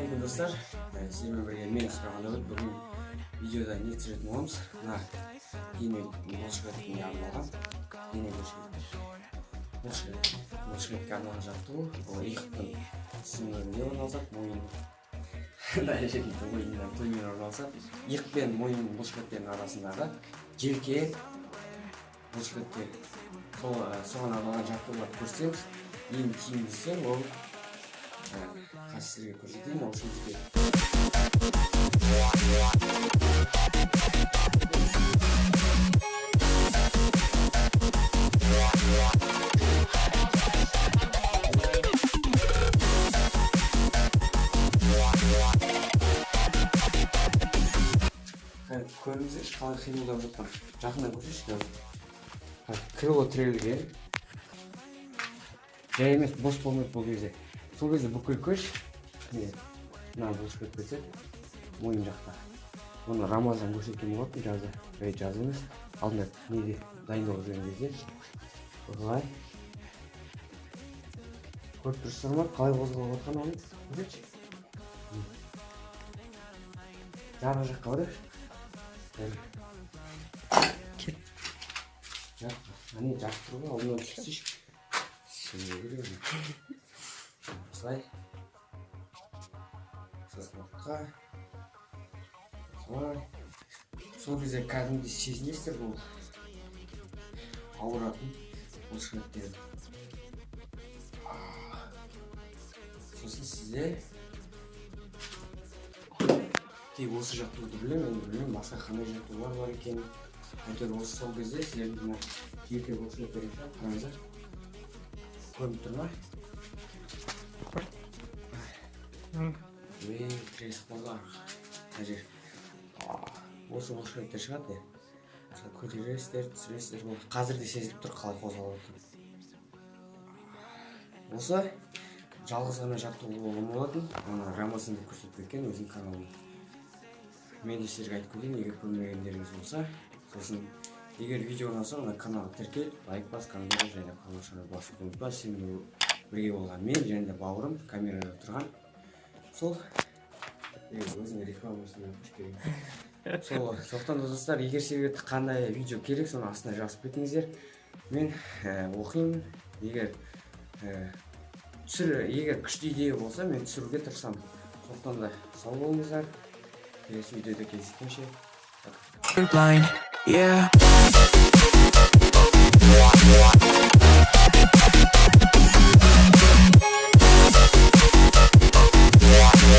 Ассалаумағалейкум, достар! Сіздермен бірге мен, Сұраған Дәулет. Бүгін видеода не түсіретін боламыз? Мына дене бұлшықетіне арналған, дене бұлшықетке арналған жаттығу. Ол иықтың сіңірінде орналасады, мойын мына жерде, мойыннан төмен орналасады. Иық пен мойын бұлшықеттерінің арасындағы желке бұлшықеттер, сол соған арналған жаттығуларды көрсетеміз. Ең тиімдісі ол, қазір сіздерге көрсетейін. Ол үшін бізге көріңіздерші, қалай қимылдап жатқан. Жақыннан көрсетші қазір. Крыло тірелген, жай емес, бос болмайды бұл кезде. Сол кезде бүкіл күш, міне, мына бұлшықет кетеді мойын жақта. Бұны Рамазан көрсеткен болатын жазда, ей, жаз емес, алдында, неде дайындалып жүрген кезде. Осылай көріп тұрсыздар ма, қалай қозғалып жатқанын? Оны көрсетші, жарық жаққа барайықшы. Кел. Жарық, әне, жарық тұр ғой, алдынан түсірсейші. Осылай, сосын артқа, осылай. Сол кезде кәдімгідей сезінесіздер бұл ауыратын бұлшықеттерді. Сосын сізде тек осы жаттығуды білемін енді, білмеймін, басқа қандай жаттығулар бар екенін. Әйтеуір осы сол кезде сіздердің мына желке бұлшықеттері шығады. Қараңыздар, көрініп тұр ма? Ей, тіресіп қалды мына жер. Осы бұлшықеттер шығады, иә. Осылай көтересіздер, түсіресіздер. Бұл қазір де сезіліп тұр, қалай қозғалып жатыр. Осы жалғыз ғана жаттығу болған болатын. Оны Рамазан деп көрсетіп кеткен өзінің каналында. Мен де сіздерге айтып кетейін, егер көрмегендеріңіз болса. Сосын егер видео ұнаса, мына каналға тіркел, лайк бас, комментарий және қоңыраушаны басуды ұмытпа. Сенімен бірге болған мен және де бауырым камерада тұрған. Сол өзіңе рекламасын керек сол. Сондықтан да, достар, егер сіздерге қандай видео керек, соны астына жазып кетіңіздер, мен оқимын. Егер түсір, егер күшті идея болса, мен түсіруге тырысамын. Сондықтан да сау болыңыздар, келесі видеода кездескенше, пока. Blind, yeah.